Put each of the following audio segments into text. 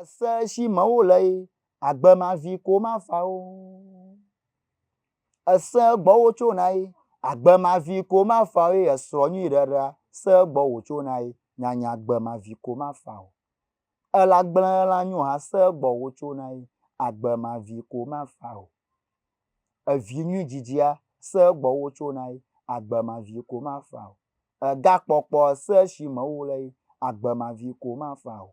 Ese si me wole ye, agbe mavi ko mafa o. Ese gbɔ wotsona ye, agbe mavi ko mafa o ye esrɔ̃ nyui ɖeɖea, se gbɔ wòtsona ye, nyanya agbe mavi ko mafa o. Ela gblẽ ela nyo hã se gbɔ wotsona ye, agbe mavi ko mafa o. Evi nyui dzidzia, se gbɔ wotsona ye, agbe mavi ko mafa o. Egakpɔkpɔ ese si me wole ye, agbe mavi ko mafa o.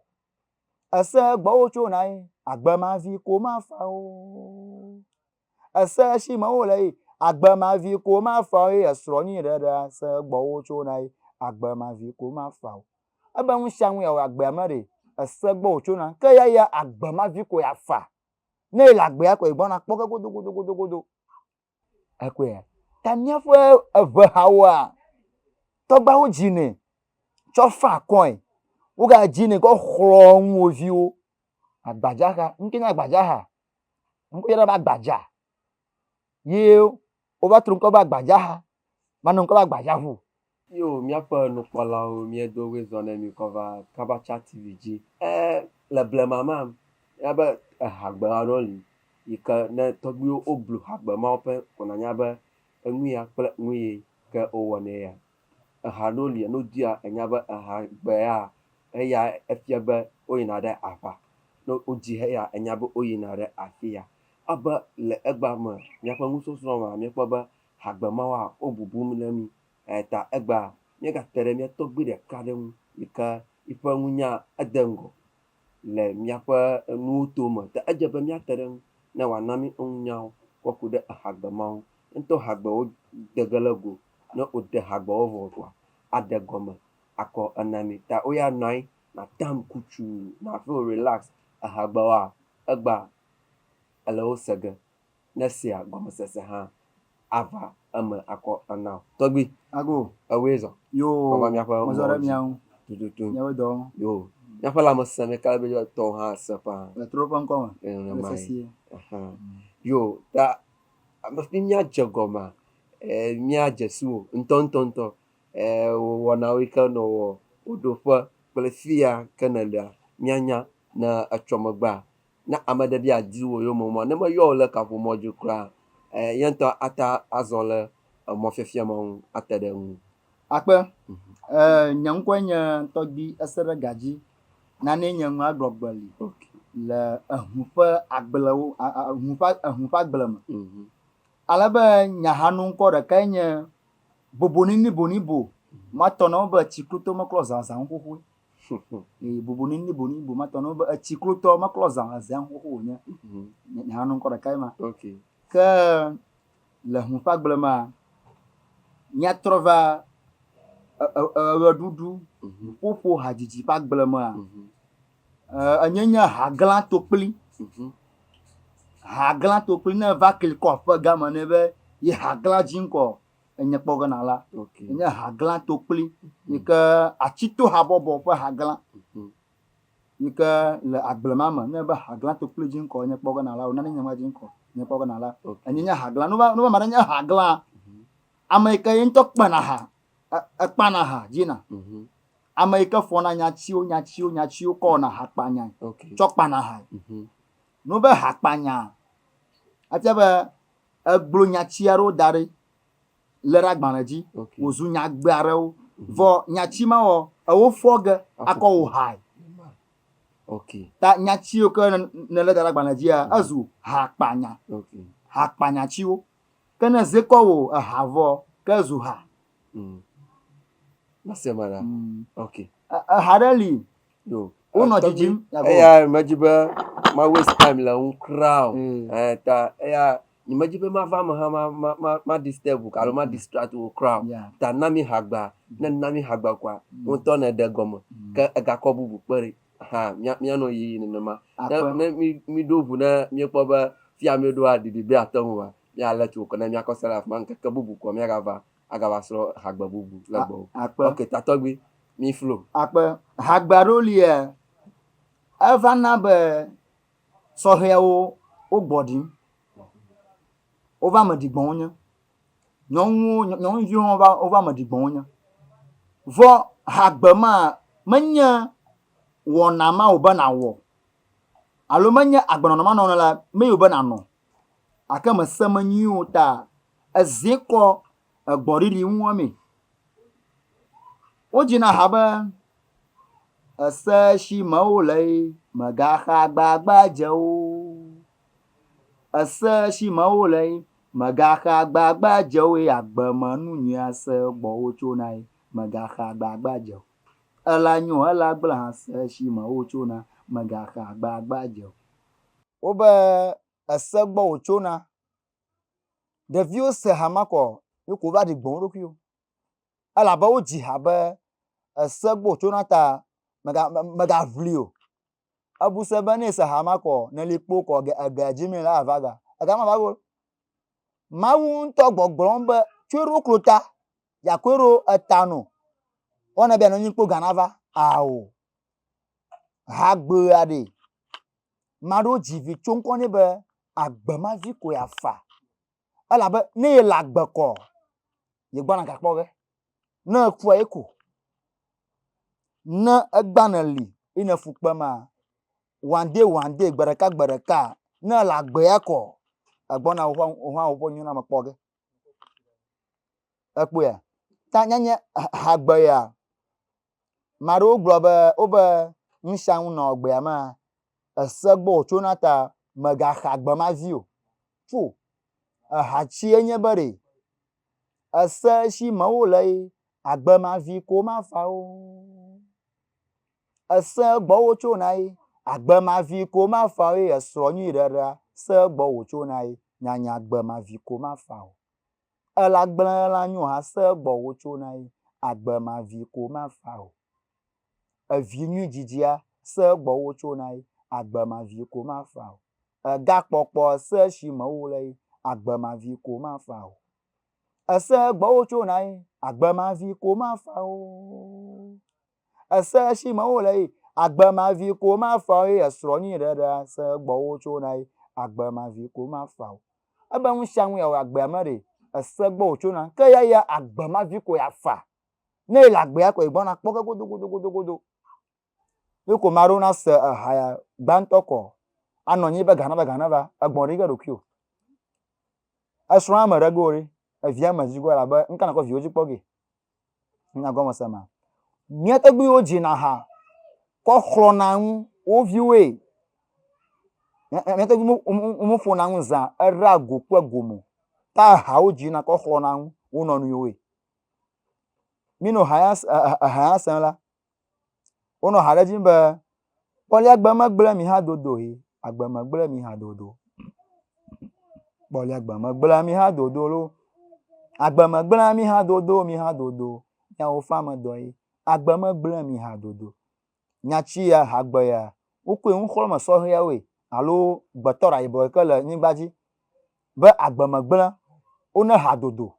Ese gbɔ wotsona ye, agbe mavi ko mafa o. Ese si me wole ye, agbe mavi ko mafa o ye esrɔ̃ nyui ɖeɖea, se gbɔ wotsona ye, agbe mavi ko mafa o. Ebe nu sia nu yeawɔ agbea me ɖe, ese gbɔ wòtsona. Ke ya ya agbe mavi ko yeafa. Ne ele agbea ko yegbɔna kpɔ ge godogodogodogodo. Ekpɔea? Ta míaƒe eʋehawoa, tɔgbeawo dzinɛ tsɔ fa akɔe. Wogadzinɛ kɔ xlɔ̃ nu wo viwo. Agbadzaha, nu ke nye agbadzaha? Ŋkɔ yɔna be agbadza ye wova trɔ ŋkɔ be agbadzaha va nɔ ŋkɔ be agbadzaʋu. Yo míaƒe nukpɔlawo míedo wezɔ ne mi kɔ va Kabacha TV dzi. E le blema ma, míanya be ehagbe aɖewo li yi ke ne tɔgbuiwo woblu hagbe mawo ƒe ko nànya be enu ya kple nu ye ke wowɔnɛ ya. Eha ɖewo li ne wodoa ènya be ehagbe ya eya efia be woyina ɖe aʋa. Ne wodzi heya ènya be woyina ɖe afi ya. Abe le egbea me míaƒe nusɔsrɔ̃ mea míekpɔ be hagbe mawoa wo bubum na mí. Eya ta egbea míegate ɖe mía tɔgbui ɖeka ɖe ŋu yi ke yiƒe nunya ede ŋgɔ le míaƒe nuwo tome. Ta edze be míate ɖe eŋu ne wòana mí nunyawo kɔ ku ɖe hagbe mawo ŋu. Ŋutɔ hagbewo de ge ɖe go. Ne wòde hagbewo vɔ koa, aɖe gɔme akɔ ena mí. Ta woya nɔ anyi nàtam kutsu, nàfeel relax ehagbewoa, egbea ele wo se ge. Ne esea, gɔmesese hã ava eme akɔ ana wò. Tɔgbui, Ago. ewɔe zɔ. Yoo, Kɔ va míaƒe mezɔ ɖe mɔwo dzi. mía ŋu. Tututu. Míaƒe dɔwo. Yoo, míaƒe lãmesẽ míeka ɖe edzi be tɔwò hã sẽ ƒãa. Le trɔ ƒe ŋkɔ me. Nenema Ele ye. sesĩe. Ahan. Yoo, ta hafi míadze gɔmea, eh, míadze si wò ŋutɔŋutɔŋutɔ. Eh, wò wɔnawo yi ke nèwɔ, wò ɖoƒe kple fi ya ke nèlea, míanya ne etsɔ megbea, Ne ame ɖe be yeadi wò yome mɔa, ne meyɔ wò le kaƒomɔ dzi kura, ye ŋutɔ ate azɔ le emɔfiafia ma ŋu ate ɖe eŋu. Akpe. Nye ŋkɔe nye Tɔgbui Eseɖegadzi. Nanee nye nua gblɔ gbe li le ehu ƒe agblewo, ehu ƒe, ehu ƒe agble me. Ale be nye ahanoŋkɔ ɖekae nye Bobonini-bonibo. Matɔ na wo be tsikloto meklɔ zãzã ŋu xoxoe. Eye bobonini bonibo matɔ na wo be etsiklotɔ meklɔ zã ezã ŋu xoxo wònye. Nye ahanoŋkɔ ɖekae ma. Ke le hu ƒe agble mea, míatrɔ va eɣeɖuɖu, ƒoƒo, hadzidzi ƒe agble mea, enye nye haglã tokpli. Haglã tokpli ne eva klikɔ aƒe game nɛ be ye haglã dzi ŋkɔ enye kpɔ ge nala. Enye haglã tokpli yi ke atito habɔbɔ ƒe haglã yi ke le agble ma me ne be haglã tokpli dzi ŋkɔ enye kpɔ ge nala o nane nye ma dzi ŋkɔ enye kpɔ ge nala. Enye nye haglã. Nu va nu va ma ɖe nye haglã ame yi ke ye ŋutɔ kpena ha ekpana ha dzina. Ame yi ke fɔna nyatiwo nyatiwo nyatiwo kɔ wɔna hakpanyae tsɔ kpana hae. Nu be hakpanya efia be egblɔ nyati aɖewo da ɖi lé ɖe agbalẽ dzi wòzu nyagbe aɖewo. Vɔ nyati ma wɔ ewo fɔ ge akɔ wò hae. Ta nyati yiwo ke nèlé da ɖe agbalẽ dzia ezu hakpanya. Hakpanyatiwo. Ke ne ze kɔ wò eha vɔ ke ezu ha. Mese me la. Ok. Eha ɖe li. Yo. Wonɔ dzidzim. Eya medzi be ma waste time le ŋu kura o. Eh, ta eya nye medzi be mava me hã ma ma ma ma disturb alo ma distract wò kura o. Ta na mi hagba. Ne na mi hagba koa, wò ŋutɔ nèɖe gɔme. Ke egakɔ bubu kpe ɖi. Aha, mía míanɔ yiyi nenema. Ne ne mi miɖo ŋu ne míekpɔ be fia míeɖoa ɖiɖi be ate ŋu wa, míalé tso ko ne míakɔ se le afi ma ŋkeke bubu koa míagava agava srɔ̃ hagbe bubu le gbɔwò. Akpe. Ok, tatɔgbui, mi flo. Akpe. Hagbe aɖewo lia, eva na be sɔhɛawo wogbɔ ɖim. Wova ame ɖigbɔ wonye. Nyɔnuwo, nyɔnuviwo hã wova, wova ame ɖigbɔ wonye. Vɔ hagbe ma menye wɔna ma wòbe nàwɔ. Alo menye agbenɔnɔ manɔ la mee wòbe nànɔ. Gake mese me nyuie o ta ezẽ kɔ egbɔɖiɖi ŋua mee. Wodzina ha be, Ese si me wole ye, mègaxa gbagbadze o. Ese si me wole ye, mègaxa gbagbadze o ye agbemenu nyui ase gbɔ wotsona ye, mègaxa gbagbadze o. Ela nyo ela gblẽ hã se si me wotsona, mègaxa gbagbadze o. Wobe ese gbɔ wòtsona. Ɖeviwo se ha ma kɔ ye ko wova ɖi gbɔ̃ wo ɖokuiwo. Elabe wodzi ha be ese gbɔ wòtsona ta mega megaʋli o. Ebu se be ne ese ha ma kɔ neli kpo kɔ ege dzi mi la ava ga. Ega ma va go. Mawu ŋutɔ gbɔgblɔm be tsɔe ɖo klota yeakɔe ɖo eta no. Wɔna be nɔnyi kpo ga nava. Ao. Hagbea ɖe. Maɖewo dzi vi tso ŋkɔ nɛ be agbe ma vi ko yeafa. Elabe ne yele agbe kɔ, yegbɔna ga kpɔ ge. Ne ekua ye ko. Ne egba nèli ye ne fu kpema, one day one day gbe ɖeka gbe ɖeka ne ele agbe ya kɔ, egbɔna woƒe wohã woƒe nyoname kpɔ ge. Ekpɔea? Ta nyanye hagbe ya, Ame aɖewo gblɔ be wobe nusianu nɔ gbea mea, ese gbɔ wòtsona ta mègaxa gbe ma vi o. Tso eha tsie nye be ɖe ese si me wole ye agbe ma vi ko mafa o. Ese gbɔ wotsona ye agbe ma vi ko mafa o ye esrɔ̃ nyui ɖeɖea se gbɔ wòtsona ye nyanya agbe ma vi ko mafa o. Ela gblẽ ela nyo hã se gbɔ wotsona ye agbe ma vi ko mafa o. Evi nyui dzidzia se gbɔ wotsona ye agbe ma vi ko mafa o. Ega kpɔkpɔ se si me wole ye agbe ma vi ko mafa o. Ese gbɔ wotsona ye agbe ma vi ko mafa o. Ese si me wole ye agbe ma vi ko mafa o ye esrɔ̃ nyui ɖeɖea se gbɔ wotsona ye agbe ma vi ko mafa o. Ebe nu sia nu yeawɔ agbea me ɖe, ese gbɔ wòtsona. Ke eya ya agbe ma vi ko yeafa. Ne yele agbea ko yegbɔna kpɔ ge godogodogodogodo. Ye ko ame aɖewo nase eha ya gbãtɔ kɔ anɔ anyi be ga neva ga neva, egbɔ̃ ɖi ge ɖokuiwò. Esrɔ̃a ame ɖe go ɖe, evia me dzi go elabe nuka nakɔ viwò dzi kpɔ gee? Nya gɔme se ma. Mía tɔgbuiwo dzina ha kɔ xlɔ̃na nu wo viwoe. Mía tɔgbuiwo womeƒona nu zã eɖea go kple gome o. Ta hawo dzina kɔ xlɔ̃na nu wo nɔnɔewoe. Mí nɔ ha ya eha ya sem la, wonɔ ha ɖe dzim be kpɔli agbe megblẽ mi hã dodo he, agbe megblẽ mi hã dodo. Kpɔli agbe megblẽ mi hã dodo lo. Agbe megblẽ mi hã dodo mi hã dodo. Miawo fa me dɔ ye. Agbe megblẽ mi hã dodo. Nyatsi ya hagbe ya wokɔe nuxlɔ̃me sɔhɛawoe alo gbetɔ ɖayibɔ yi ke le nyigba dzi be agbe megblẽ wone ha dodo.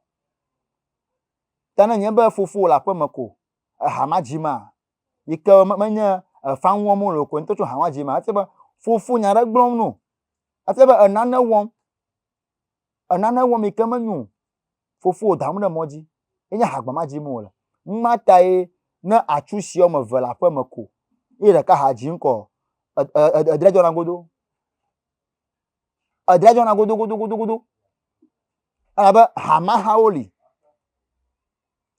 Ta ne nye be fofowò le aƒeme ko eha ma dzi ma yi ke menye efa ŋu wɔm wole o ko ŋutɔ tso ha ma dzi ma efia be fofo nya ɖe gblɔm no. Efia be enane wɔm enane wɔm yi ke menyo o. Fofowò dam ɖe mɔ dzi ye nye hagbe ma dzim wòle. Nu ma tae ne atsu sia woame eve le aƒeme ko ye ɖeka ha dzim kɔ edre dzɔna godo. Edre dzɔna godogodogodogodo elabe hamahawo li.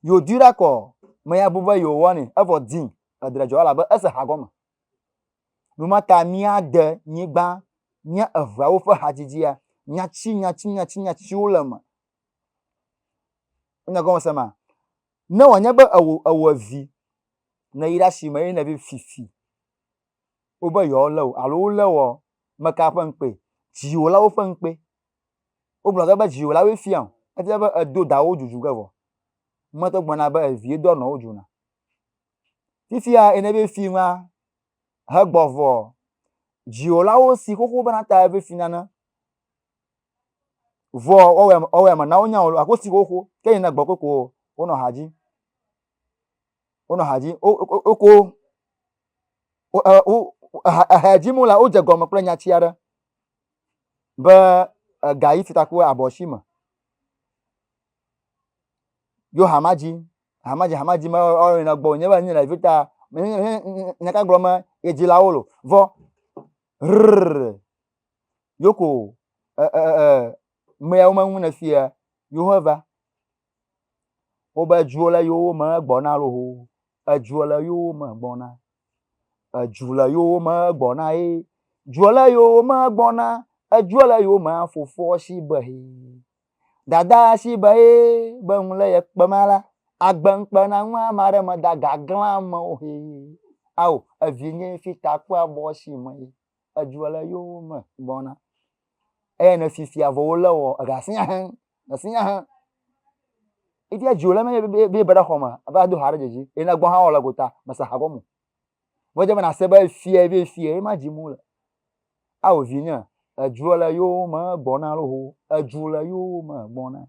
Yewo dui ɖa kɔ me ya bu be yewo wɔnɛ evɔ din edre dzɔ elabe ese ha gɔme. Nu ma ta míade nyigba mía eveawo ƒe hadzidzia nyatsi nyatsi nyatsi nyatsiwo le eme. Wonya gɔme se ma? Ne wòanye be ewò ewò evi nèyi ɖe asime eye nèvi fifi wobe yewoalé wò alo wolé wò meka ƒe ŋukpe? Dziwòlawo ƒe ŋukpe. Wogblɔ ge be dziwòlawoe fia o. Efia be edo dawò dzudzu ge vɔ. Mete gblɔna be evie doa nɔwò dzuna. Fifia ene be fi ŋua hegbɔ vɔ dziwòlawo si xoxo bena ta eve fi nane. Vɔ wɔwɔe ame na wonya o ako si xoxo ke yina gbɔ koko wonɔ ha dzi. Wonɔ ha dzi woko eha dzi mu la wodze gɔme kple nyatsi aɖe be ega yi fitaku abɔ si me. Yo hama dzi hama dzi hama dzi me ɔyina gbɔ nye be nye ɖevi ta nya ka gblɔ me ye dzilawo lo vɔ Rrrr. Yoko e e e meyawo me ŋu ne fia yewo heva. Wobe dzuwo le yewo me gbɔna loo. Edzuwo le yewo me gbɔna. Edzu le yewo me gbɔna ye. Dzuwo le yewo me gbɔna. Edzuwo le yewo me fofoa si be hee. Dada si be hee be ŋu le ye kpem alea. Agbe ŋukpe na ŋu ame aɖe meda gaglã ame o hee. Ao evinye fi ta kpɔe abɔ si me ye. Edzuwo le yewo me gbɔna. Eye ne fifia vɔ wolé wɔ ega sia hẽ, sia hẽ. Efia dziwò le me be be ɖe xɔ me ava do ha ɖe dzedzi. Eye ne gbɔ hã wɔ le gota mese ha gɔme o. Vɔ dze be nase be efia be efia ye ma dzim wole. Ao vinye, edzuo le yewo me gbɔna loo. Edzu le yewo me gbɔna.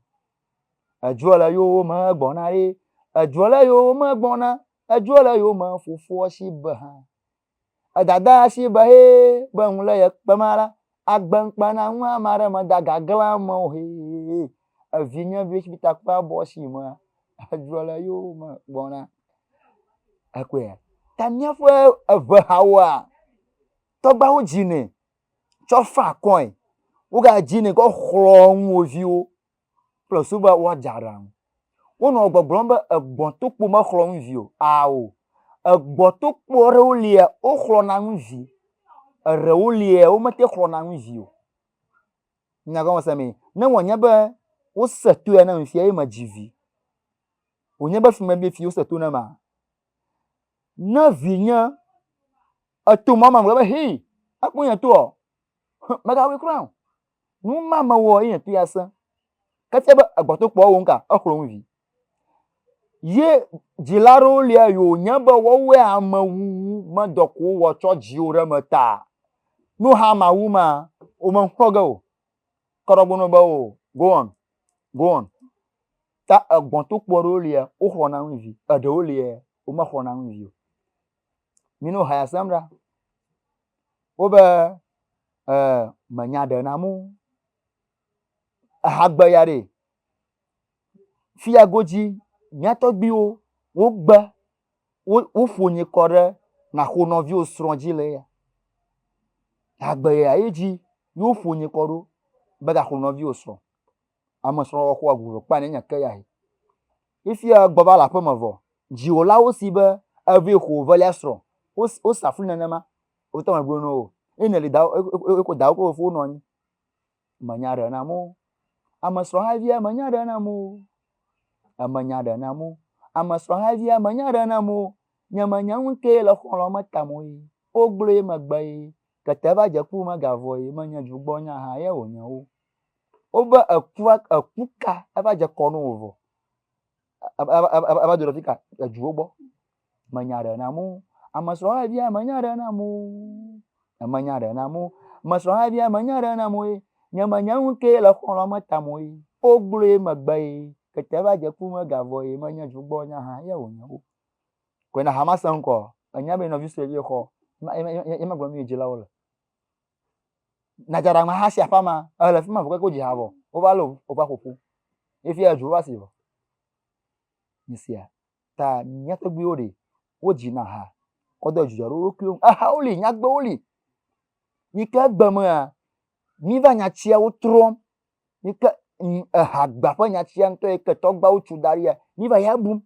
Edzuo le yewo me gbɔna ye. Edzuo le yewo me gbɔna. Edzuo le yewo me fofoa si be hã. Edada si be hee be ŋu le ye kpem la, agbe ŋukpe na ŋu ame aɖe meda gaglã me o hee. Evinye vi si takpɔ abɔ si mea, edzɔ le yowòme gbɔna. Ekpɔea? Ta míaƒe eʋehawoa, tɔgbeawo dzinɛ tsɔ fa akɔe. Wogadzinɛ kɔ xlɔ̃ nu wo viwo kple susu be woadze aɖaŋu. Wonɔ gbɔgblɔm be egbɔ̃tokpo mexlɔ̃ nu vi o. Ao, egbɔ̃tokpo aɖewo lia, woxlɔ̃na nu vi. Eɖewo lia, womete xlɔ̃na nu vi o. Nya gɔme se mee. Ne wòanye be wose to ya na fia ye medzi vi. Wònye be fi mebie fi wose to na ma. Ne vinye eto mɔ ma gblɔ be hei, ekpɔ nye toa, megawɔe kura o. Nu ma mewɔ ye nye to ya sẽ. Ke fia be egbɔto kpɔ wo ŋka exlɔ nu vi. Ye dzila aɖewo lia yi wònye be woawoe amewuwu medɔ ko wowɔ tsɔ dzi wo ɖe eme ta. Nu hã ma wu ma womexlɔ ge o. Kɔɖɔgbono be o go on go on. Ta egbɔto kpɔ ɖewo lia woxlɔna nu vi eɖewo lia womexlɔna nu vi o. Mino haya sem ɖa. Wobe e menya ɖe nam o. Ehagbe ya ɖe. Fia godzi mía tɔgbuiwo wogbe woƒo nyi kɔ ɖe naxo nɔviwo srɔ̃ dzi le ya. Hagbe ya ye dzi ye woƒo nyi kɔ ɖo be gaxo nɔviwo srɔ̃. Ame srɔ̃ wɔxoa ʋu kpa ne nye ke ya he. Fifia gbɔ va le aƒeme vɔ. Dziwòlawo si be evee xo velia srɔ̃. Wosa fli nenema. Wotɔ megblɔ na wo o. Ye neli dawo eko dawo kple fofowo nɔ anyi. Menya ɖe nam o. Ame srɔ̃ havia menya ɖe nam o. Emenya ɖe nam o. Ame srɔ̃ havia menya ɖe nam o. Nye menya nu ke le xɔlɔ̃ me tam o ye. Wogblɔe megbe ye. Kete va dze ku megavɔ ye. Menye dugbɔ nya hã ye wònye o. Wobe ekua eku ka eva dze kɔ no wò vɔ. Eva do ɖe fi ka eduwo gbɔ. Menya ɖe nam o. Ame srɔ̃ havia menya ɖe nam o. Menya ɖe nam o. Ame srɔ̃ havia menya ɖe nam o ye. Nye menya nu ke le xɔlɔ̃ me tam o ye. Wogblɔe megbe ye. Kete va dze ku megavɔ ye. Menye du gbɔ nya hã ye wònye o. Koe na hama se ŋkɔ. Enya be nɔvi sue ye xɔ. Ye megblɔ nu yi dzilawo le. Nadzaɖaŋu hã si aƒea ma ele fi ma vɔ keke wodzi ha vɔ. Wova lé wova ƒoƒu. Efia edzo va si vɔ. Nisia. Ta mía tɔgbuiwo ɖe, wodzina ha kɔ doa dzidzɔ ɖe wo ɖokuiwo ŋu. Ehawo li, nyagbewo li. Yi ke egbe mea, míva nyatiawo trɔm. Yi ke ehagbea ƒe nyatia ŋutɔ yi ke tɔgbuiawo tso da ɖia, míva ya bum.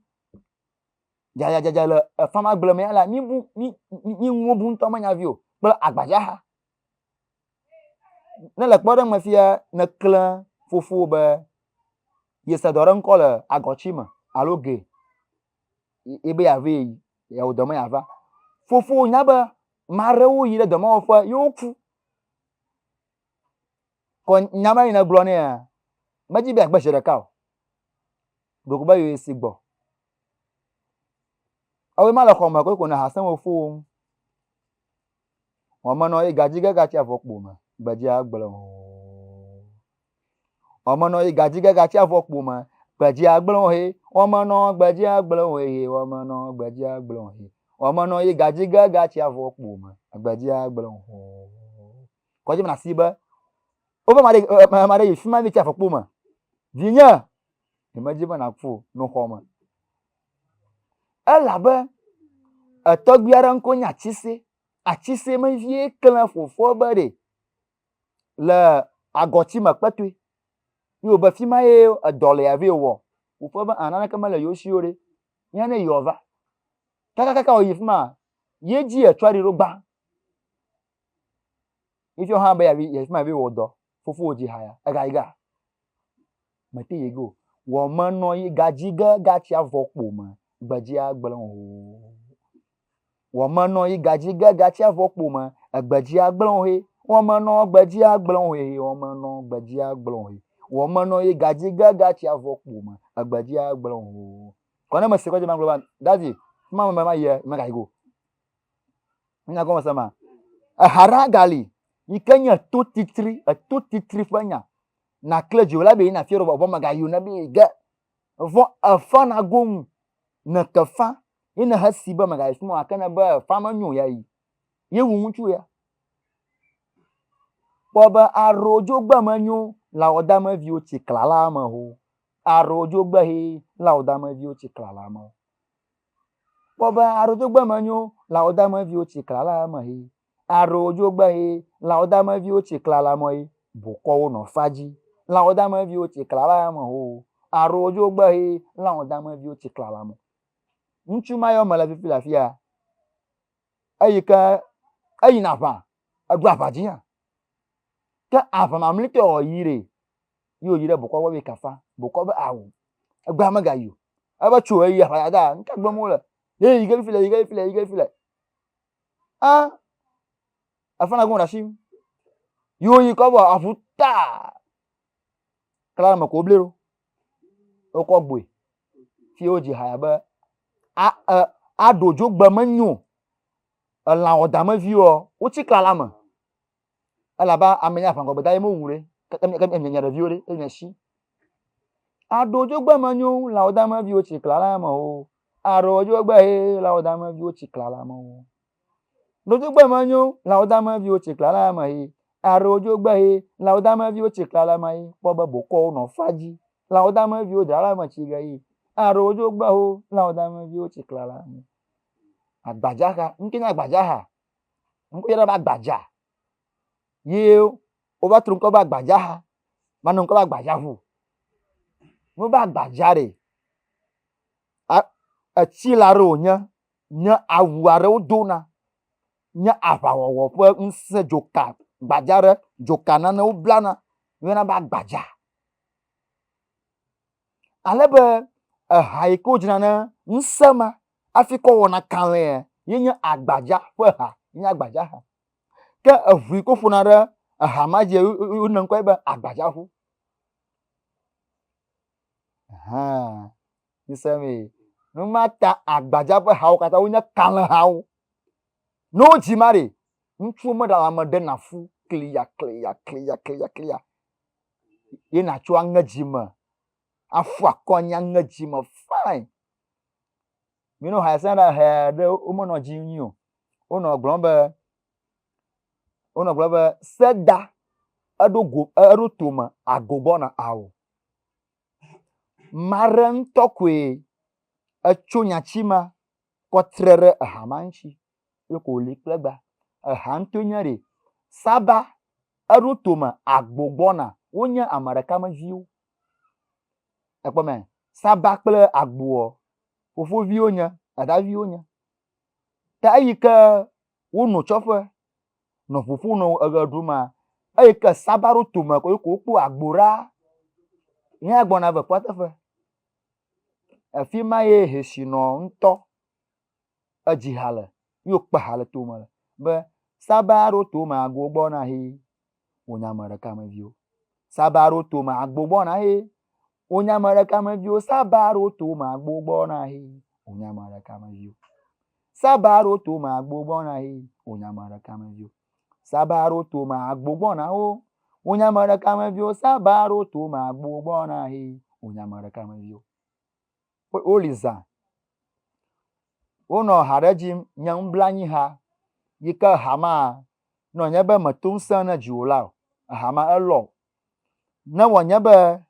Dzadzadzadza le efamagble me ya la, míbu mí mí nuwo bu ŋutɔ menya vi o kple agbadzaha. Ne le kpɔɖeŋu me fia, nèklẽ fofowò be yese dɔ ɖe ŋkɔ le agɔtsi me alo ge ye be yeave yi yeawɔ dɔ me yeava. Fofowò nya be ame aɖewo yi ɖe dɔmewɔƒe ye woku. Kɔ nya ma yi nègblɔ nɛa, medi be yeagbe zi ɖeka o. Ɖeko be yewoe si gbɔ. Ewɔe ma le xɔ me koeko nɔ ha sem fofowò ŋu. Wɔmenɔ yi gadzi ge gatsi avɔkpo me, gbedzia gblẽ o. Wɔmenɔ yi gadzi ge gatsi avɔkpo me, gbedzia gblẽ o he. Wɔmenɔ gbedzia gblẽ o he. Wɔmenɔ gbedzia gblẽ o he. Wɔmenɔ yi gadzi ge gatsi avɔkpo me, gbedzia gblẽ o. Kɔdzi me nasi be wobe ame aɖe ame aɖe yi fi ma vi tsi avɔkpo me. Vinye, nyemedi be nàku o, nɔ xɔ me. Elabe etɔgbui aɖe ŋkɔ nye Atise. Atise me vie klẽ fofoa be ɖe le agɔti me kpetoe. Ye wòbe fi ma ye edɔ le ya vɛ wɔ. Fofoa be a naneke mele yewo si o ɖe. Ye ne yewoa va. Kakakaka wòyi fi ma, ye dzi etsɔa ɖi ɖo gbã. Ye fiɔ hã be yeavi yefi ma yevi wɔ dɔ. Fofowò dzi haya. Egayi ga. Mete yi ge o. Wɔ menɔ yi gadzi ge gatsi avɔ kpo me. Gbedzia gblẽ o. Wɔ menɔ yi gadzi ge gatsi avɔ kpo me. Egbedzia gblẽ o he. Wɔ menɔ gbedzia gblẽ o he. Wɔ menɔ gbedzia gblẽ o he. Wɔ menɔ yi gadzi ge gatsi avɔ kpo me. Egbedzia gblẽ o. Kɔ ne mese kɔ dze magblɔ ba, daddy, ma me ma yia, megayi go. Nya gɔme se ma. Eha ɖe gali yi ke nye to titri, eto titri ƒe nya. Nakle dziwò la be yina fia ɖo vɔ megayi o ne be ge. Vɔ efa na go ŋu ne ke fa ye ne he si be megayi fi ma ke ne be efa menyo ya yi. Ye wu ŋutsu ya. Kpɔ be aɖo dzogbe menyo lãwɔdameviwo tsi klala me ho. Aɖo dzogbe he lãwɔdameviwo tsi klala me ho. Kpɔ be aɖodzogbe menyo lãwodameviwo tsi klala me he. Aɖodzogbe he lãwodameviwo tsi klala me he. Bokɔwo nɔ fa dzi. Lãwodameviwo tsi klala me ho. Aɖodzogbe he lãwodameviwo tsi klala me. Ŋutsu ma yɔ mele fifi le afia. Eyi ke eyina aʋa, eɖu aʋa dzi hã. Ke aʋa mamlɛtɔ wòyi ɖe, ye wòyi ɖe bokɔ gbɔ be kafa. Bokɔ be awu, egbea megayi o. Ebe tso eyi aʋa dada, nu ka gblɔm wole? Ye yi ge fifi le, yi ge fifi le, yi ge fifi le. A, efa na gome ɖe asi. Ye wòyi kɔ vɔ aʋu ta. Kla me ko wobli ɖo. Wokɔ gbɔe. Fi wodzi haya be a e aɖo dzogbe menyo. Elã wɔdameviwoa, wotsi klala me. Elabe ame nye aʋaŋgɔgbeda ye mewu ɖe. Ke nye ɖeviwo ɖe, enye shi. Aɖo dzogbe menyo, lãwodameviwo tsi klala me o. Aɖo dzogbe he, lãwodameviwo tsi klala me o. Ɖo dzogbe menyo, lãwodameviwo tsi klala me he. Aɖo dzogbe he, lãwodameviwo tsi klala me he. Kpɔ be bokɔwo nɔ fa dzi. Lãwodameviwo dzra la me tsi ge he. Aɖo dzogbe ho, lãwodameviwo tsi klala me. Agbadzaha, ŋke nye agbadzaha? Ŋkɔ yɔna be agbadza ye wova trɔ ŋkɔ be agbadzaha va nɔ ŋkɔ be agbadzaʋu. Ne wobe agbadza ɖe, etsi la ɖe wònye nye awu aɖe wodona nye aʋawɔwɔ ƒe ŋusẽ dzoka gbadza ɖe dzoka nane woblana woyɔna be agbadza. Ale be eha yi ke wodzina na ŋusẽ ma hafi kɔ wɔna kalẽa ye nye agbadza ƒe ha, nye agbadza ha. Ke eŋu yi ke woƒona ɖe eha ma dzi wona ŋkɔe be agbadzaʋu. Hã, ŋusẽ mee. Nu ma ta agbadza ƒe hawo katã wonye kalẽhawo. Ne wodzi ma ɖe, ŋutsuwo meɖe ame ɖena fu kliya kliya kliya kliya kliya. Ye nàtsɔ aŋe dzime, aƒu akɔ anyi aŋe dzime fine. Minɔ ha sia ɖe he ɖe womenɔ dzi nyui o. Wonɔ gblɔm be wonɔ gblɔm be seda eɖo go eɖo tome ago gbɔna ao. Mare ŋutɔ koe etso nyatsi ma kɔ tre ɖe eha ma ŋuti ye ko wòli kple egbea. Eha ŋutɔe nye ɖe saba eɖo tome agbo gbɔna wonye ame ɖeka me viwo. Ekpɔ mɛ saba kple agboɔ fofoviwo nye dadaviwo nye. Ta eyi ke wono tsɔƒe nɔ ʋuƒo nɔ eɣe ɖum ma eyi ke saba ɖo tome ko wokpɔ agbo ɖa ye hã gbɔna ve kpɔa teƒe. Efi ma ye hɛsinɔ ŋutɔ edzi ha le ye wokpe ha le tome le be saba ɖo tome agbo gbɔna he wonye ame ɖeka me viwo. Saba ɖo tome agbo gbɔna he wonye ame ɖeka me viwo. Saba ɖo tome agbo gbɔna he wonye ame ɖeka me viwo. Saba ɖo tome agbo gbɔna he wonye ame ɖeka me viwo. Saba ɖo tome agbo gbɔna wo wonye ame ɖeka me viwo. Saba ɖo tome agbo gbɔna he wonye ame ɖeka me viwo. Woli zã. Wonɔ ha ɖe dzim nye nublanyiha yi ke ha ma ne wònye be meto ŋusẽ ne dziwòla o, eha ma elɔ o. Ne wònye be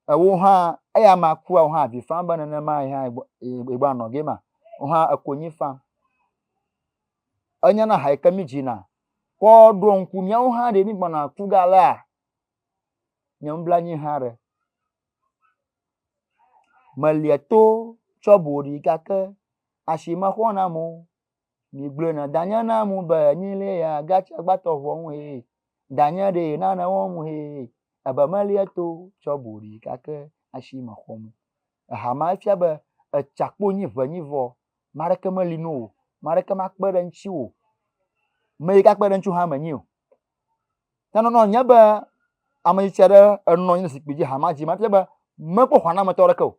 ewo hã eya ma kua wò hã avi fam be nenema ye hã yegbɔ anɔ ge ma, wò hã èkonyi fam. Enyana ha yi ke mí dzina kɔ ɖo ŋku míawo hã ɖe mí gbɔna ku ge alea? Nye nublanui hã ɖe. Melia to tsɔ bo ɖi gake asi mexɔ nam o. Migblɔe na danye nam be nyi le ya gatsi agbatɔ ʋɔ ŋu hee. Danye ɖe nane wɔm hee. Ebe melia to tsɔ bo ɖi gake asi mexɔm o. Eha ma efia be etsa kpo nyi ʋe nyi vɔ. Ame aɖeke meli na wò o. Ame aɖeke makpe ɖe ŋutiwò o. Ame yi ke akpe ɖe ŋutiwò hã menyi o. Ne nɔ nye be ame tsitsi aɖe enɔ anyi ɖe zikpui dzi hama dzi ma fia be mekpɔ xɔnametɔ aɖeke o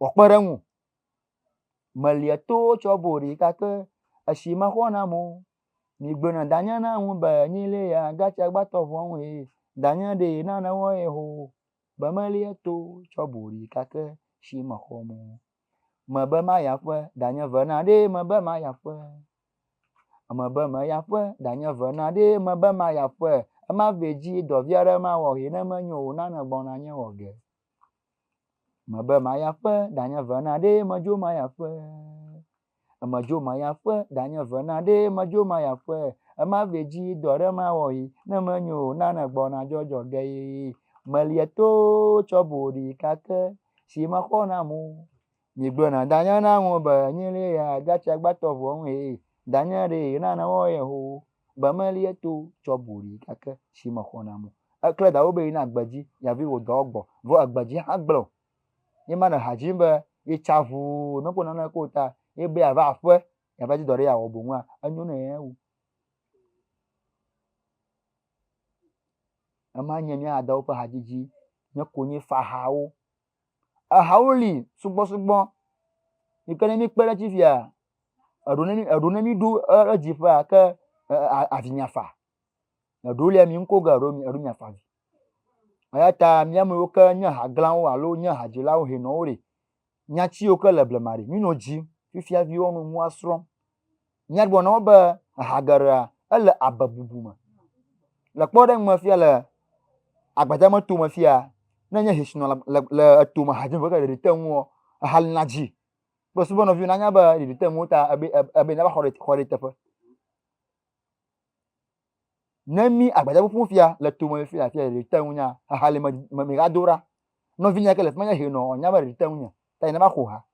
wòakpe ɖe eŋu o. Melia to tsɔ bo ɖi gake esi mexɔ nam o. Migblɔe na danye na ŋu be nyi li ya gatsi agbatɔ ʋua ŋu ye danye ɖe nane wɔ ye ho be melia to tsɔ bo ɖi gake si mexɔm o. Mebe mayi aƒe danye vena ɖe mebe mayi aƒe. Mebe meyi aƒe danye vena ɖe mebe mayi aƒe. Ema vɛ dzi dɔvi aɖe mawɔ he ne menyo o nane gbɔna nye wɔ ge. Mebe mayi aƒe danye vena ɖe medzo mayi aƒe. Medzo mayi aƒe danye vena ɖe medzo mayi aƒe. Ema vɛ dzi dɔ aɖe mawɔ he ne menyo o nane gbɔna dzɔdzɔ ge. Melia to tsɔ bo ɖi gake si mexɔ nam o. Migblɔ na danye na ŋu be nyi li ya gatsi agbatɔ ʋɔ ŋu he danye ɖe nane wɔ ye ho be melia to tsɔ bo ɖi gake si mexɔ nam o. Ekle dawo be yina gbedzi yeavi wò dɔ gbɔ vɔ egbedzi hã gblẽ o. Ye ma le ha dzim be ye tsa ʋuu mekpɔ naneke o ta ye be yeava aƒe yeava dzi dɔ ɖe yeawɔ boŋua enyo nɛ wu. Ema nye mía dadawo ƒe hadzidzi nye konyifahawo. Ehawo li sugbɔsugbɔ yi ke ne míkpe ɖe edzi fia, eɖo ne mí eɖo ne míɖo edziƒea ke avi miafa. Eɖewo lia mi ŋko ge eɖewo eɖo miafa avi. Eya ta mía ame yiwo ke nye haglãwo alo nye hadzilawo hɛnɔwo ɖe, nyati yiwo ke le blema ɖe, mínɔ dzim fifia viwo nɔ nua srɔ̃m. Míagblɔ na wo be eha geɖea ele abe bubu me. Le kpɔɖeŋu me fia le agbadzemetome fia, ne enye hɛsinɔ le le etome hadzim vɔ ke ɖeɖi te ŋuwò eha lina dzi kple subɔ nɔviwo nanya be ɖeɖi te ŋuwò ta ebe ebe nava xɔ ɖe xɔ ɖe teƒe. Ne mí agbadzeƒuƒu fia le tome fia fia ɖeɖi te ŋu nya eha li me me migado ɖa. Nɔvinye ke le fi ma nye hɛnɔ nya be ɖeɖi te ŋunye ta yi neva xo ha.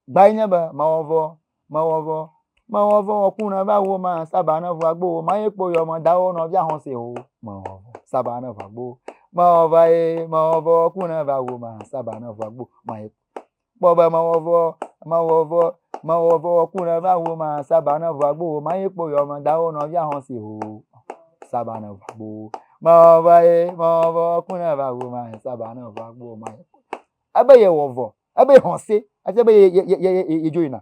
Gbae nye be, mewɔ vɔ, mewɔ vɔ, mewɔ vɔ, ku ne va wo ma, saba ne ʋua gbo, ma ye kpo yɔ me dawo nɔvia hɔn se o. Mewɔ vɔ, saba ne ʋua gbo, mewɔ vɔ ye, mewɔ vɔ, ku ne va wo ma, saba ne ʋua gbo, ma ye kpɔ be mewɔ vɔ, mewɔ vɔ, mewɔ vɔ, ku ne va wo ma, saba ne ʋua gbo, ma ye kpo yɔ me dawo nɔvia hɔn se o. Saba ne ʋua gbo, mewɔ vɔ ye, mewɔ vɔ, ku ne va wo ma, saba ne ʋua gbo, ma ye kpo. Ebe yewɔ vɔ. Ebe hɔse, ese be ye ye ye ye ye dzo yina.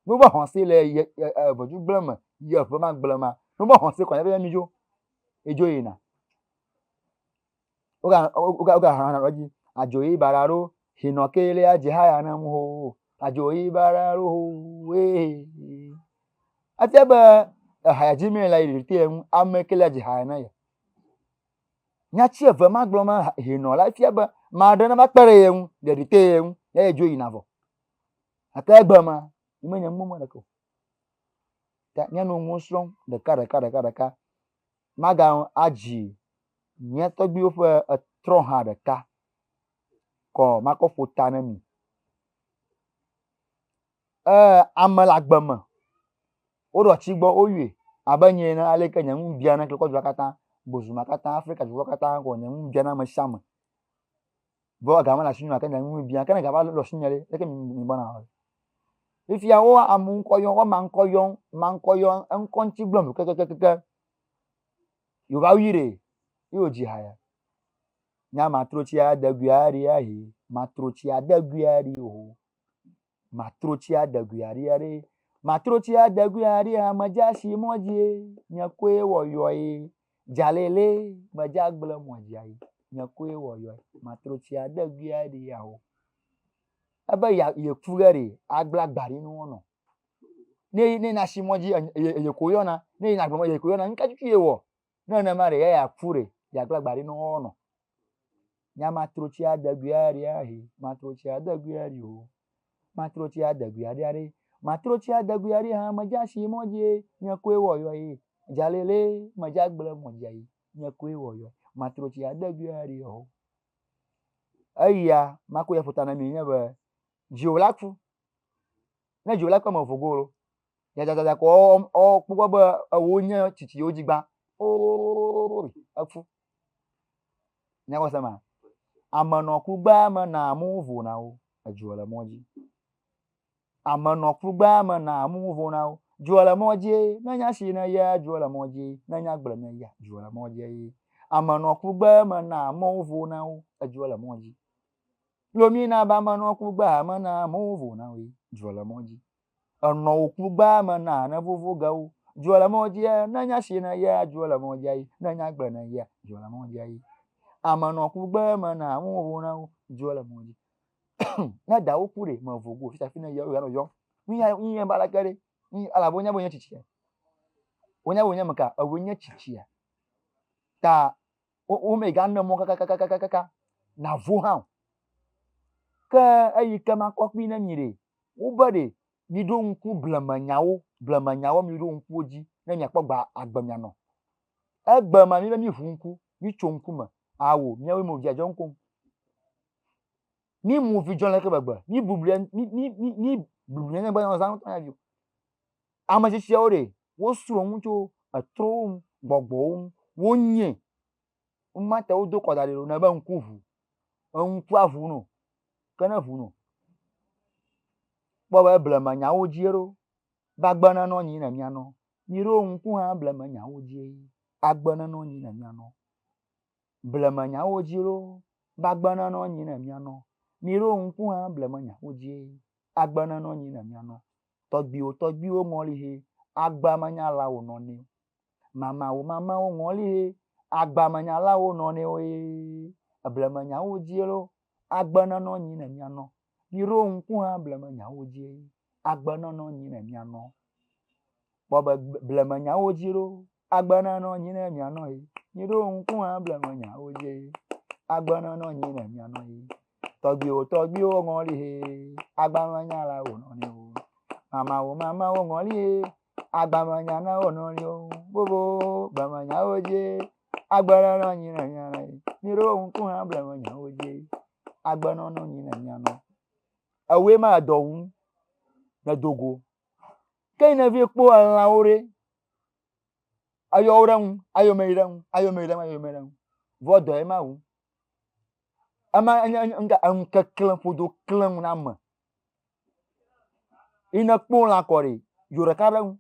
No be hɔse le ye ʋedu gblẽ me, ye ʋe ma gblẽ ma. No be hɔse kɔ be mi dzo. Ye dzo yina. Woga woga woga hã na dzi. Adzo yi bara ɖo, hinɔ ke le adze ha ya na mu ho. Adzo yi bara ɖo ho. Ee. Ese be eha ya dzi mi le yi te ŋu ame ke le adze ha ya na ye. Nyati eve ma gblɔ ma hɛnɔ la efia be ame aɖe nava kpe ɖe ye ŋu, ɖeɖi te ye ŋu ye yedzo yina vɔ. Gake egbe ma, menye nu ma ɖeke o. Ta míanɔ nuwo srɔ̃m ɖeka ɖeka ɖeka ɖeka. Maga adzi mía tɔgbuiwo ƒe etrɔ hã ɖeka kɔ makɔ ƒo ta ne mi. Ee, ame le agbe me. Woɖo ati gbɔ, woyɔe abe nye ene ale ke nye nu biana klekɔdua katã, bozuma katã, Afrika dukɔ katã kɔ nye nu biana ame sia ame. Vɔ ega mele asinye o gake nye nu biã. Ke ne ga va le asinye ɖe, leke mi gbɔna wɔ? Fifia wo ame ŋkɔ yɔm, woama ŋkɔ yɔm, ma ŋkɔ yɔm, eŋkɔ ŋuti gblẽm kekekeke. Yewo va wui ɖe, ye wodzi ha ya. Nya matrotsia deguia ɖi ahe, matrotsia deguia ɖi o. Matrotsi adegui aɖi aɖe. Matrotsi adegui aɖi ame dze asi mɔ dzie. Nye koe wɔ yɔe. Dzalele medze agble mɔ dzia yi. Nye koe wɔ yɔe. Matrotsi adegui aɖi awo. Ebe ya ye ku ɖe ɖe agble agba ɖi nuwo nɔ. Ne ne na asi mɔ dzi eye eye ko yɔna. Ne yina agble mɔ eye ko yɔna. Nuka tutu ye wɔ? Ne nenema ɖe ya ya ku ɖe yeagble agba ɖi nuwo nɔ. Nya matrotsi adegui aɖi ahe, matrotsi adegui aɖi o. Matrotsi adegui aɖi aɖe. Matro tsi adegui aɖi hã medze asi mɔ dzie nye koe wɔ yɔ ye. Dzalele medze agble mɔ dzia ye nye koe wɔ yɔ. Matro tsi adegui aɖi ɔ. Eya mako ya ƒota na mi nye be dziwò la ku. Ne dziwò la ku ame vogo lo. Dzadzadzadza ko ɔ kpɔ be ewo nye tsitsi wo dzi gbã. Oo eku. Nya kɔ se ma. Ame nɔ ku gbã me na amewo vo na wo. Edzo le mɔ dzi. Ame nɔ kugba me na amewo vo na wo. Dzo le mɔ dzie, ne nya si ne ya, dzo le mɔ dzie, ne nya gble ne ya, dzo le mɔ dzie. Ame nɔ kugba me na amewo vo na wo, edzo le mɔ dzi. Lomi na be ame nɔ kugba me na amewo vo na wo, dzo le mɔ dzi. Enɔ wò kugba me na ne vovo ge wo, dzo le mɔ dzie, ne nya si ne ya, dzo le mɔ dzie, ne nya gble ne ya, dzo le mɔ dzie. Ame nɔ kugba me na amewo vo na wo, dzo le mɔ dzi. ne dawo ku ɖe mevo go fifia fi ne yɔ yɔ yɔ nu ya nu ya ba leke ɖe nu elabe wonya be wonye tsitsia wonya be wonye meka ewoe nye tsitsia ta wo womegane mɔ kakakakakaka navo hã o ke eyi ke makɔ kpli ne mi ɖe wobe ɖe miɖo ŋku blemenyawo blemenyawo miɖo ŋku wo dzi ne miakpɔ gba agbe mianɔ egbe ma mi be mi ʋu ŋku mi tso ŋku me awo miawoe mo dzadzɔ ŋkom Mi mu vi dzɔ leke gbegbe. Mi bubli mi mi mi mi bubli nye be zã ŋutɔ nya vi. Ame tsitsiawo ɖe wosrɔ̃ nu tso etrɔwo ŋu, gbɔgbɔwo ŋu. Wonye womate wodo kɔ da ɖi ɖo ne be ŋku ʋu. Eŋkua ʋu no. Ke ne ʋu no. Kpɔ be blema nyawo dzie ɖo. Be agbe nenɔ anyi ne mianɔ. Miɖo ŋku hã blema nyawo dzie. Agbe nenɔ anyi ne mianɔ. Blemenyawo dzi loo, be agbe nenɔ anyi ne míanɔ. Miɖo ŋku hã blemenyawo dzie, agbe nenɔ anyi ne míanɔ. Tɔgbuiwo tɔgbuiwo ŋɔli he, agbea menya la wònɔ nɛ o. Mamawo mamawo ŋɔli he, agbea menya la wònɔ nɛ o ee. Blemenyawo dzie loo, agbe nenɔ anyi ne míanɔ. Miɖo ŋku hã blemenyawo dzie, agbe nenɔ anyi ne míanɔ. Kpɔ be blemenyawo dzi loo, Agbe nenɔ anyi ne mianɔ ye. Miɖo ŋku hã blemenyawo dzi. Agbe nenɔ anyi ne mianɔ ye. Tɔgbuiwo tɔgbuiwo ŋɔli he. Agbamenya la wonɔ nɛ o. Mamawo mamawo ŋɔli he. Agbamenya na wonɔ nɛ o. Bobo blemenyawo dzi. Agbe nenɔ anyi ne mianɔ ye. Miɖo ŋku hã blemenyawo dzi. Agbe nenɔ anyi ne mianɔ. Ewoe ma edɔ wum ne dogo. Ke yi ne vi kpɔ elãwo ɖe, eyɔ wo ɖe ŋu, eyome yi ɖe ŋu, eyome yi ɖe ŋu, eyome yi ɖe ŋu. Vɔ dɔ ye ma wu. Ema enye enye ŋka eŋukeklẽ ƒodo klẽ ŋu na ame. Yi ne kpɔ lã kɔ ɖe, dzo ɖeka ɖe ŋu,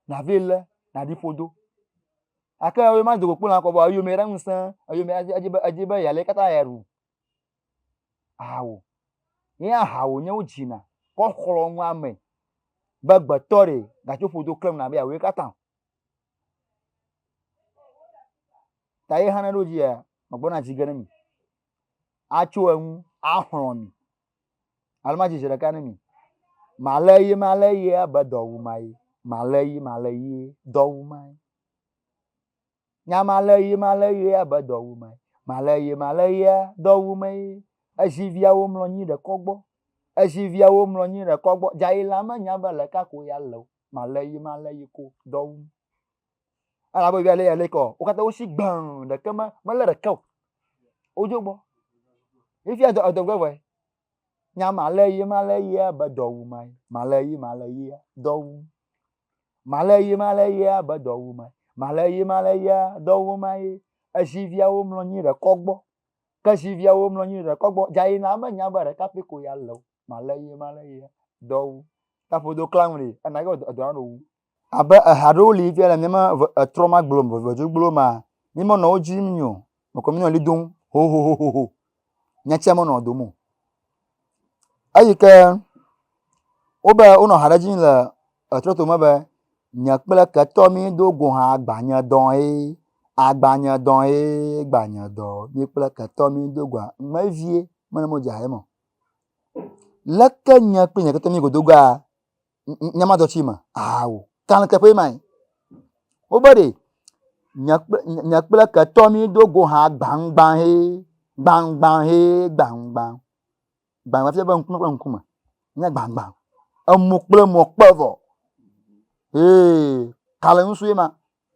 navɛ lé, naɖi ƒodo. Gake ewoe ma do go kpɔ lã kɔ vɔ eyome yi ɖe ŋu sẽe, eyome edzi be edzi be yealé katã yeaɖu. Ao. Ye aha wònye wodzina kɔ xlɔ̃ nu ame be gbetɔ ɖe gatso ƒodo klem na be yeawɔe katã. Ta ye hã ne ɖo dzia, megbɔna dzi ge ne mi. Atso enu axlɔ̃ mi. Alo madzi zi ɖeka ne mi. Malé ye malé ye abe dɔwumae. Malé ye malé ye dɔwumae. Nya male yi male yi abe dɔ wu me. Male yi male yia dɔ wu me. Ezi viawo mlɔ anyi ɖe kɔ gbɔ. Ezi viawo mlɔ anyi ɖe kɔ gbɔ. Dzayi la menya be leka ko ya le o. Male yi male yi ko dɔ wum. Elabe via le ya le kɔ. Wo katã wosi gbãŋ ɖeke me mele ɖeke o. Wodzo gbɔ. Fifia dɔ edɔ gbɔ vɔe. Nya male yi male yi abe dɔ wu me. Male yi male yia dɔ wum. Male yi male yi abe dɔ wu me. Male yi male yia dɔ wu me. Ezi viawo mlɔ anyi ɖe kɔ gbɔ. Ke zi viawo mlɔ anyi ɖe kɔ gbɔ. Dzayina menya be ɖeka pɛ ko ya le o. Male yi male yia dɔ wu. Taƒodo klã ŋu ɖe ena ye edɔ na ɖo wu. Abe eha ɖewo li fifia le míame etrɔ ma gblɔ me vevedzo ma, mi menɔ wo dzim nyi o. Mekɔ mi nɔ li dom hohohoho. Nyatsia menɔ dom o. Eyi ke wobe wonɔ ha ɖe dzi le etrɔ to me be nye kple ketɔ mi do go hã gbanye dɔ ye agbanye dɔ ye gbanye dɔ mi kple ketɔ mi do goa ŋmevie mene mo dze ha ye me. Leke nye kple nye ketɔ mi go do goa nye ma dɔ tsi me awo kalẽ teƒe ma yi. Wobe ɖe nye kple nye kple ketɔ mi do go hã gbaŋgbaŋ he gbaŋgbaŋ he gbaŋgbaŋ. Gbaŋgbaŋ fia be ŋkume kple ŋkume. Nye gbaŋgbaŋ. Emo kple mɔ kpe vɔ. Ee, kale ŋusue ma.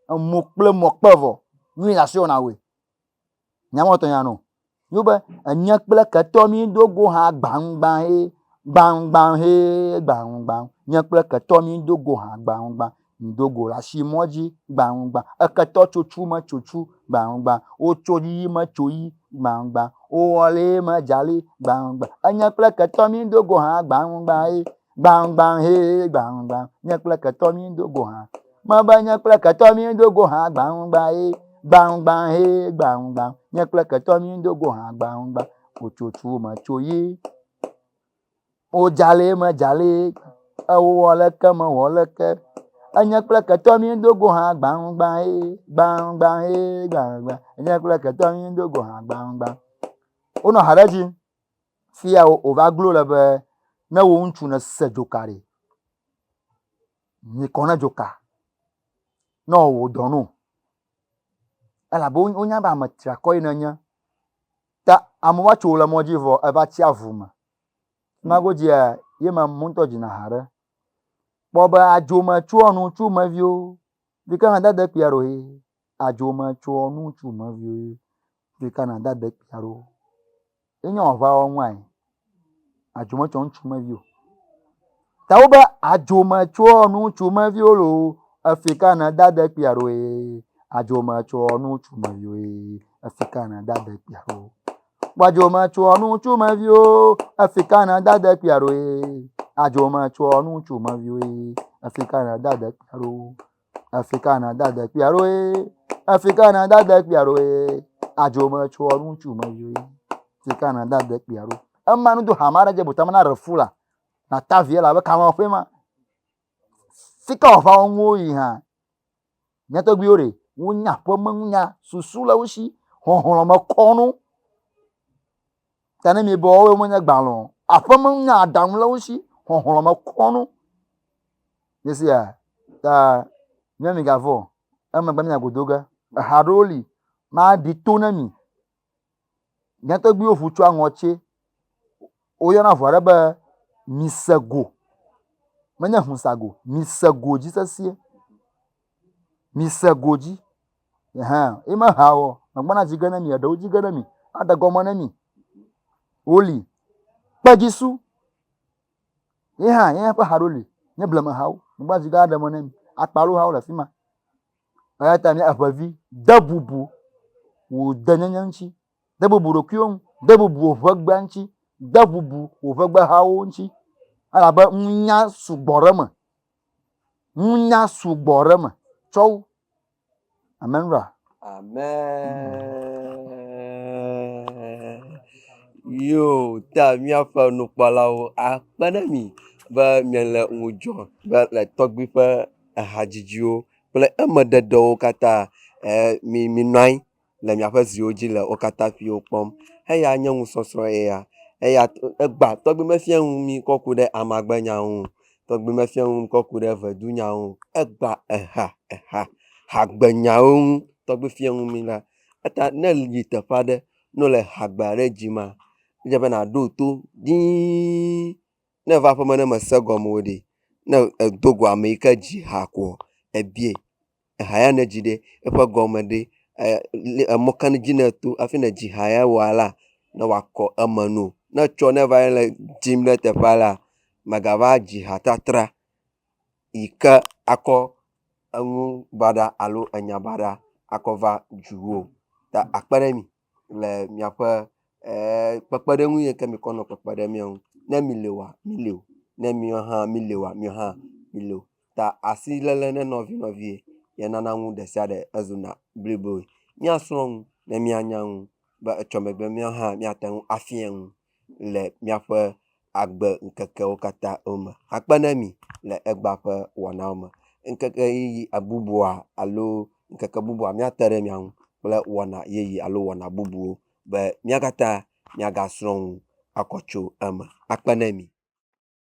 Emo kple mɔ kpe vɔ. Nyui le asiwò nàwɔe. Nya mɔ tɔnya no. Yo be enye kple ketɔ mi do go hã gbaŋgbaŋ he gbaŋgbaŋ he gbaŋgbaŋ. Nye kple ketɔ mi do go hã gbaŋgbaŋ. Mi do go le asi mɔ dzi gbaŋgbaŋ. Eketɔ tsotsu me tsotsu gbaŋgbaŋ. Wotso yi me tso yi gbaŋgbaŋ. Wowɔ li me dza li gbaŋgbaŋ. Enye kple ketɔ mi do go hã gbaŋgbaŋ he gbaŋgbaŋ he gbaŋgbaŋ. Nye kple ketɔ mi do go hã. Mebe nye kple ketɔ mi do go hã gbaŋgbaŋ he gbaŋgbaŋ he gbaŋgbaŋ. Nye kple ketɔ mi do go hã gbaŋgbaŋ. Wotsotsu me tso yi. Wodza li me dza li. Ewowɔ leke mewɔ leke. Enye kple ketɔ mi do go hã gbaŋgbaŋ he gbaŋgbaŋ he gbaŋgbaŋ. Enye kple ketɔ mi do go hã gbaŋgbaŋ. Wonɔ ha ɖe dzi. Fia wòva glo le be ne wò ŋutsu nèse dzoka ɖe, nyi kɔ ne dzoka ne wòwɔ dɔ no. Elabe wonya be ame triakɔ ye nènye. Ta amewo va tso wò le mɔ dzi vɔ eva tsi avu me. Ma godzia ye me ŋutɔ dzina ha ɖe. Kpɔ be adzo metsoa nu tso meviwo. Fi ka nàde kpuia ɖo he? Adzo metsoa nu tso meviwo. Fi ka nàde kpuia ɖo? Ye nye aʋawɔnua yi. Adzo metsɔ ŋutsu mevi o. Ta wobe adzo metsɔ ŋutsu meviwo loo. Efi ka nèda dekpia ɖo ee? Adzo metsɔ ŋutsu meviwo ee. Efi ka nèda dekpia ɖo? Kpɔ adzo metsɔ ŋutsu meviwo. Efi ka nèda dekpia ɖo ee? Adzo metsɔ ŋutsu meviwo ee. Efi ka nèda dekpia ɖo? Efi ka nèda dekpia ɖo ee? Efi ka nèda dekpia ɖo ee? Adzo metsɔ ŋutsu meviwo ee. Fi ka nèda dekpia ɖo? Ema nu do hame aɖe dze botame na ɖe fu la, nata vie la abe kalẽwɔƒe ma. Fi ka wòva wo yi hã? Mía tɔgbuiwo ɖe, wonya aƒemenunya, susu le wo si, xɔxlɔ̃me kɔnu. Ta ne miebɔ woawoe menye gbalẽ o. Aƒemenunya, aɖaŋu le wo si, xɔxlɔ̃me kɔnu. Míesia ta mía migavɔ̃ o. Emegbe míago do ge. Eha ɖewo li maɖi to na mi. Mía tɔgbuiwo ʋu tso aŋɔtse. Woyɔna ʋu aɖe be misego. Menye ʋusago o, misego dzi sesiẽ. Misego dzi. Ɛhɛ̃ ye meha o. Megbɔna dzi ge ne mi, eɖewo dzi ge ne mi, aɖe gɔme ne mi. Woli. Kpedzisu. Ye hã ye ƒe ha ɖewo li. Nye blemahawo. Megbɔna dzi ge aɖe eme ne mi. Akpalohawo le afi ma. Eya ta nye eʋevi, de bubu wò denyenye ŋuti, de bubu ɖokuiwò ŋu, de bubu wò ʋegbea ŋuti, de bubu wò ʋegbehawo ŋuti elabe nunya sugbɔ ɖe eme. Nunya sugbɔ ɖe eme tsɔ wu. Amen ra. Amen. Yo ta míaƒe nukpɔlawo akpe ɖe mi be miele ŋudzɔ be le tɔgbui ƒe ehadzidziwo kple emeɖeɖewo katã e mi minɔ anyi le miaƒe ziwo dzi le wo katã ƒiwo kpɔm. Eya nye nusɔsrɔ̃ eya. Eya egbea tɔgbui mefia nu mi kɔ ku ɖe amagbenyawo ŋu o. Tɔgbui mefia nu kɔ ku ɖe ŋeɖunyawo ŋu o. Egbea eha eha hagbenyawo ŋu tɔgbui fia nu mi la. Eta ne èyi teƒe aɖe ne wole hagbe aɖe dzima, edze be nàɖo to dzĩĩ. Ne eva aƒeme ne mese egɔme o ɖe, ne edo go ame yi ke dzi ha koa, ebiae. Eha ya nedzi ɖe, eƒe gɔme ɖe, emɔ ka dzi nèto hafi nèdzi ha ya wɔ alea ne wòakɔ eme na wò. Ne etsɔ ne eva le dzim ɖe teƒea la, mègava dzi ha tatra yi ke akɔ enu baɖa alo enya baɖa akɔ va dziwò o. Ta akpe ɖe mi le miaƒe kpekpeɖeŋu yi ke mikɔ nɔ kpekpe ɖe mía ŋu. Ne mili oa, mili o, ne míawo hã mili oa, míawo hã mili o. Ta asiléle ne nɔvinɔvie ye nana nu ɖe sia ɖe ezuna bliboe. Míasrɔ̃ nu ne míanya nu be etsɔmegbe míawo hã míate ŋu afia nu le míaƒe agbe ŋkekewo katã me. Akpe ne mi le egbea ƒe wɔnawo me. Ŋkeke ɣeyiɣi bubua alo ŋkeke bubua míate ɖe mia ŋu kple wɔna yeye alo wɔna bubuwo be mía katã míagasrɔ̃ nu akɔ tso eme. Akpe ne mi.